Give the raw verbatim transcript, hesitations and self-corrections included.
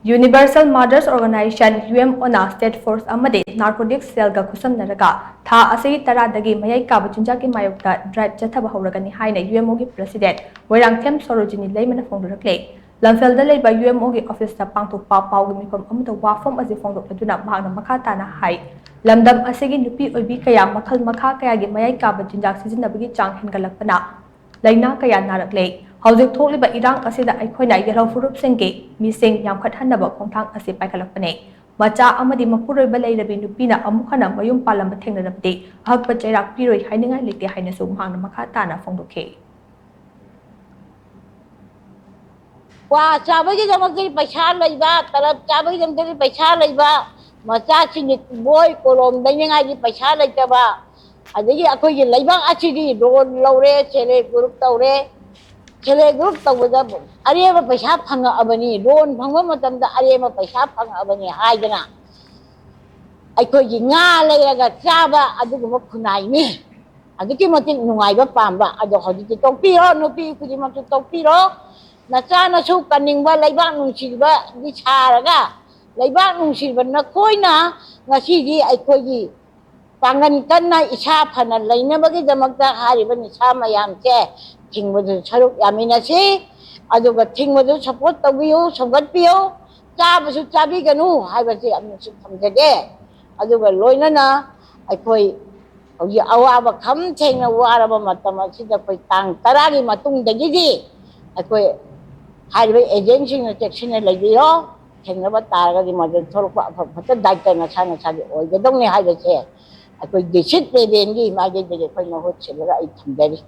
Universal Mothers Organization, UMOꯅ State Force ꯑꯃꯗꯤ Narcotics Cellꯒ ꯈꯨꯠꯁꯝꯅꯔꯒ ꯊꯥ ꯑꯁꯤꯒꯤ ꯇꯔꯥꯗꯒꯤ ꯃꯌꯥꯏ ꯀꯥꯕ ꯆꯤꯟꯖꯥꯛꯀꯤ ꯃꯥꯌꯣꯛꯇ drive ꯆꯠꯊꯕ ꯍꯧꯔꯒꯅꯤ ꯍꯥꯏꯅ UMOꯒꯤ President ꯃꯣꯏꯔꯥꯡꯊꯦꯝ ꯁꯣꯔꯣꯖꯤꯅꯤ ꯂꯩꯃꯅ ꯐꯣꯡꯗꯣꯔꯛꯂꯦ꯫ ꯂꯝꯐꯦꯜꯗ ꯂꯩꯕ UMOꯒꯤ officeꯇ ꯄꯥꯡꯊꯣꯛꯄ ꯄꯥꯎꯒꯤ ꯃꯤꯐꯝ ꯑꯃꯗ ꯋꯥꯐꯝ ꯑꯁꯤ ꯐꯣꯡꯗꯣꯛꯂꯗꯨꯅ ꯃꯍꯥꯛꯅ ꯃꯈꯥ ꯇꯥꯅ ꯍꯥꯏ, ꯂꯝꯗꯝ ꯑꯁꯤꯒꯤ ꯅꯨꯄꯤ ꯑꯣꯏꯕꯤ ꯀꯌꯥ ꯃꯈꯜ ꯃꯈꯥ ꯀꯌꯥꯒꯤ ꯃꯌꯥꯏ ꯀꯥꯕ ꯆꯤꯟꯖꯥꯛ ꯁꯤꯖꯤꯟꯅꯕꯒꯤ ꯆꯥꯡ ꯍꯦꯟꯒꯠꯂꯛꯄꯅ ꯂꯥꯏꯅꯥ ꯀꯌꯥ ꯅꯥꯔꯛꯂꯦ꯫ ꯍꯧꯖꯤꯛ ꯊꯣꯛꯂꯤꯕ ꯏꯔꯥꯡ ꯑꯁꯤꯗ ꯑꯩꯈꯣꯏꯅ ꯌꯦꯜꯍꯧ ꯐꯨꯔꯨꯞꯁꯤꯡꯒꯤ ꯃꯤꯁꯤꯡ ꯌꯥꯝꯈꯠꯍꯟꯅꯕ ꯈꯣꯡꯊꯥꯡ ꯑꯁꯤ ꯄꯥꯏꯈꯠꯂꯛꯄꯅꯦ꯫ ꯃꯆꯥ ꯑꯃꯗꯤ ꯃꯄꯨꯔꯣꯏꯕ ꯂꯩꯔꯕꯤ ꯅꯨꯄꯤꯅ ꯑꯃꯨꯛ ꯍꯟꯅ ꯃꯌꯨꯝ ꯄꯥꯜꯂꯝꯕ ꯊꯦꯡꯅꯔꯕꯗꯤ ꯑꯍꯛꯄ ꯆꯩꯔꯥꯛ ꯄꯤꯔꯣꯏ ꯍꯥꯏꯅꯤꯡꯉꯥꯏ ꯂꯩꯇꯦ ꯍꯥꯏꯅꯁꯨ ꯃꯍꯥꯛꯅ ꯃꯈꯥ ꯇꯥꯅ ꯐꯣꯡꯗꯣꯛꯈꯤ꯫ ꯀ꯭ꯋꯥ ꯆꯥꯕꯒꯤꯗꯃꯛꯇꯗꯤ ꯄꯩꯁꯥ ꯂꯩꯕ, ꯇꯂꯕ ꯆꯥꯕꯒꯤꯗꯃꯛꯇꯗꯤ ꯄꯩꯁꯥ ꯂꯩꯕ, ꯃꯆꯥꯁꯤꯡꯒꯤ ꯕꯣꯏ ꯀꯣꯂꯣꯝ ꯂꯩꯅꯤꯡꯉꯥꯏꯒꯤ ꯄꯩꯁꯥ ꯂꯩꯇꯕ, ꯑꯗꯒꯤ ꯑꯩꯈꯣꯏꯒꯤ ꯂꯩꯕꯥꯛ ꯑꯁꯤꯗꯤ loan ꯂꯧꯔꯦ, self help group ꯇꯧꯔꯦ, self help group ꯇꯧꯕꯗ ꯑꯔꯦꯝꯕ ꯄꯩꯁꯥ ꯐꯪꯉꯛꯑꯕꯅꯤ, loan ꯐꯪꯕ ꯃꯇꯝꯗ ꯑꯔꯦꯝꯕ ꯄꯩꯁꯥ ꯐꯪꯉꯛꯑꯕꯅꯤ ꯍꯥꯏꯗꯅ ꯑꯩꯈꯣꯏꯒꯤ ꯉꯥ ꯂꯩꯔꯒ ꯆꯥꯕ ꯑꯗꯨꯒꯨꯝꯕ ꯈꯨꯟꯅꯥꯏꯅꯤ꯫ ꯑꯗꯨꯛꯀꯤ ꯃꯇꯤꯛ ꯅꯨꯡꯉꯥꯏꯕ ꯄꯥꯝꯕ꯫ ꯑꯗꯣ ꯍꯧꯖꯤꯛꯇꯤ ꯇꯣꯛꯄꯤꯔꯣ, ꯅꯨꯄꯤ ꯈꯨꯗꯤꯡꯃꯛꯁꯨ ꯇꯣꯛꯄꯤꯔꯣ꯫ ꯅꯆꯥ ꯅꯁꯨ ꯀꯟꯅꯤꯡꯕ, ꯂꯩꯕꯥꯛ ꯅꯨꯡꯁꯤꯕꯗꯤ ꯁꯥꯔꯒ, ꯂꯩꯕꯥꯛ ꯅꯨꯡꯁꯤꯕ ꯅꯈꯣꯏꯅ ꯉꯁꯤꯗꯤ ꯑꯩꯈꯣꯏꯒꯤ ꯄꯥꯡꯒꯜ ꯀꯟꯅ ꯏꯁꯥ ꯐꯅ ꯂꯩꯅꯕꯒꯤꯗꯃꯛꯇ ꯍꯥꯏꯔꯤꯕ ꯅꯤꯁꯥ ꯃꯌꯥꯝꯁꯦ ꯊꯤꯡꯕꯗꯁꯨ ꯁꯔꯨꯛ ꯌꯥꯃꯤꯟꯅꯁꯤ꯫ ꯑꯗꯨꯒ ꯊꯤꯡꯕꯗꯨ support ꯇꯧꯕꯤꯌꯨ, ꯁꯧꯒꯠꯄꯤꯌꯨ꯫ ꯆꯥꯕꯁꯨ ꯆꯥꯕꯤꯒꯅꯨ ꯍꯥꯏꯕꯁꯤ ꯑꯃꯨꯛꯁꯨ ꯊꯝꯖꯒꯦ꯫ ꯑꯗꯨꯒ ꯂꯣꯏꯅꯅ ꯑꯩꯈꯣꯏ ꯍꯧꯖꯤꯛ ꯑꯋꯥꯕ ꯈꯝ ꯊꯦꯡꯅ ꯋꯥꯔꯕ ꯃꯇꯝ ꯑꯁꯤꯗ ꯑꯩꯈꯣꯏ ꯇꯥꯡ ꯇꯔꯥꯒꯤ ꯃꯇꯨꯡꯗꯒꯤꯗꯤ ꯑꯩꯈꯣꯏ ꯍꯥꯏꯔꯤꯕ agentꯁꯤꯡꯅ ꯆꯦꯛꯁꯤꯟꯅ ꯂꯩꯕꯤꯔꯣ꯫ ꯊꯦꯡꯅꯕ ꯇꯥꯔꯒꯗꯤ ꯃꯗꯨ ꯊꯣꯛꯂꯛꯄ ꯑꯐ ꯐꯠꯇ ꯗꯥꯏꯇ ꯅꯁꯥ ꯅꯁꯥꯒꯤ ꯑꯣꯏꯒꯗꯧꯅꯤ ꯍꯥꯏꯕꯁꯦ ꯑꯩꯈꯣꯏ district levelꯒꯤ ꯃꯥꯏꯀꯩꯗꯒꯤ ꯑꯩꯈꯣꯏ ꯃꯍꯨꯠ ꯁꯤꯜꯂꯒ ꯑꯩ ꯊꯝꯖꯔꯤ꯫